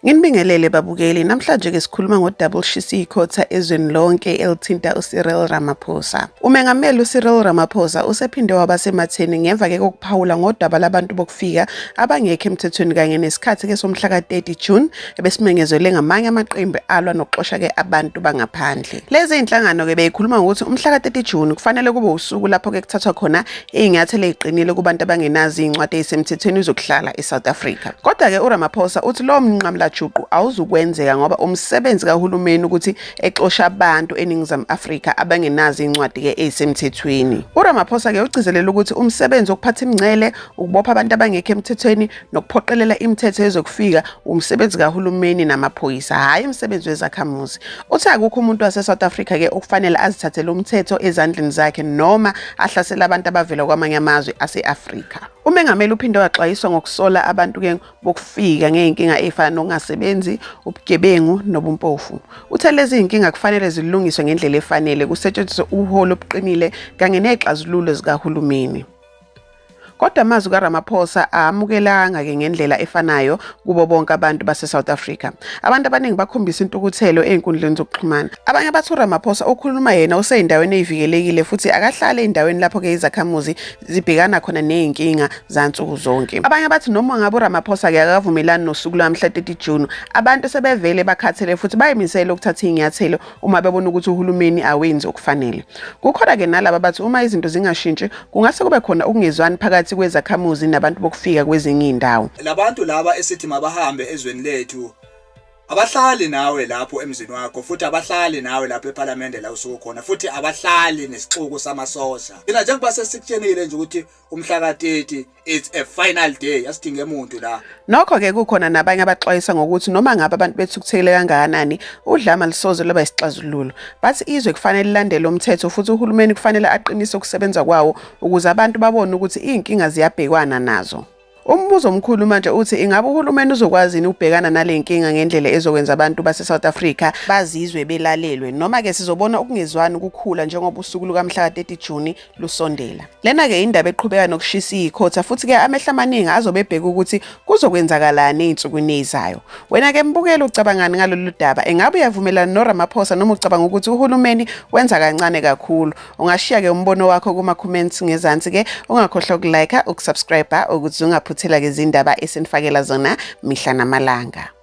Nginibingelele babukeli, namhlanje ke sikhuluma ngo-double shisiyikhotha ezweni lonke elithinta uCyril Ramaphosa. Umengameli uCyril Ramaphosa usephinde waba sematheni ngemva ke kokuphawula ngodaba labantu bokufika abangekho emthethweni kanye nesikhathi ke somhla ka-30 June ebesimenyezelwe ngamanye amaqembu alwa nokuxosha ke abantu bangaphandle. Lezi zinhlangano ke beyikhuluma ngokuthi umhla ka-30 June kufanele kube usuku lapho ke kuthathwa khona iy'nyathelo ey'qinile kubantu abangenazo iy'ncwadi ey'semthethweni zokuhlala e-South Africa. Kodwa-ke uRamaphosa uthi lowo mnqamulajuqu awuzukwenzeka ngoba umsebenzi kahulumeni ukuthi exoshe abantu eNingizimu Afrika abangenazo iy'ncwadi-ke ey'semthethweni. URamaphosa-ke ugcizelela ukuthi umsebenzi wokuphatha imingcele, ukubopha abantu abangekho emthethweni nokuphoqelela imithetho yezokufika umsebenzi kahulumeni namaphoyisa, hhayi umsebenzi wezakhamuzi. Uthe akukho umuntu wase-South Africa-ke okufanele azithathele umthetho ezandleni zakhe noma ahlasele abantu abavela kwamanye amazwe ase-Afrika. Umengameli uphinde waxwayiswa ngokusola abantu-ke bokufika ngey'nkinga ey'fana nokungasebenzi, ubugebengu nobumpofu. Uthe lezi zinkinga kufanele zilungiswe ngendlela efanele, kusetshenziswe ubuholi obuqinile kanye ney'xazululo zikahulumeni. Kodwa amazwi kaRamaphosa amukelanga-ke ngendlela efanayo kubo bonke abantu base-South Africa. Abantu abaningi bakhombisa intukuthelo ey'nkundleni zokuxhumana. Abanye bathi uRamaphosa ukhuluma yena usey'ndaweni ey'vikelekile futhi akahlali ey'ndaweni lapho-ke izakhamuzi zibhekana khona ney'nkinga zansuku zonke. Abanye bathi noma ngabe uRamaphosa-ke akavumelani nosuku lwamhla 30 June, abantu sebevele bakhathele futhi bayimisele ukuthatha iy'nyathelo uma bebona ukuthi uhulumeni awenzi okufanele. Kukhona-ke nalaba bathi uma izinto zingashintshi kungase kube khona ukungezwani phakathi kwezakhamuzi nabantu bokufika kwezinye iy'ndawo. Labantu laba esithi mabahambe ezweni lethu abahlali nawe lapho emzini wakho futhi abahlali nawe lapho ePhalamende la usuke khona futhi abahlali nesixuku samasosha. Thina njengoba sesikutshenile nje ukuthi umhla ka-30 it's a final day, asidinge muntu la. Nokho-ke kukhona nabanye abaxwayisa ngokuthi noma ngabe abantu bethukuthele kangakanani, udlame alusoze lwaba isixazululo. Bathi izwe kufanele lilandele umthetho futhi uhulumeni kufanele aqinise ukusebenza kwawo ukuze abantu babone ukuthi iy'nkinga ziyabhekwana nazo. Umbuzo omkhulu manje uthi ingabe uhulumeni uzokwazi yini ukubhekana nale nkinga ngendlela ezokwenza abantu base-South Africa bazizwe belalelwe, noma-ke sizobona ukungezwani kukhula njengoba usuku lukamhla ka-30 Juni lusondela. Lena-ke indaba eqhubeka nokushisa iyikhotha futhi-ke amehlo amaningi azobe ebheka ukuthi kuzokwenzakalani ey'nsukwini ey'zayo. Wena-ke mbukeli ucabangani ngalolu daba? Ingabe uyavumelana noRamaphosa noma ucabanga ukuthi uhulumeni wenza kancane kakhulu? Ungashiya-ke umbono wakho kuma-comments ngezansi-ke. Ungakhohlwa ukulike, ukusubscribe ukuze ungaphuthela-ke izindaba esinifakela zona mihla namalanga.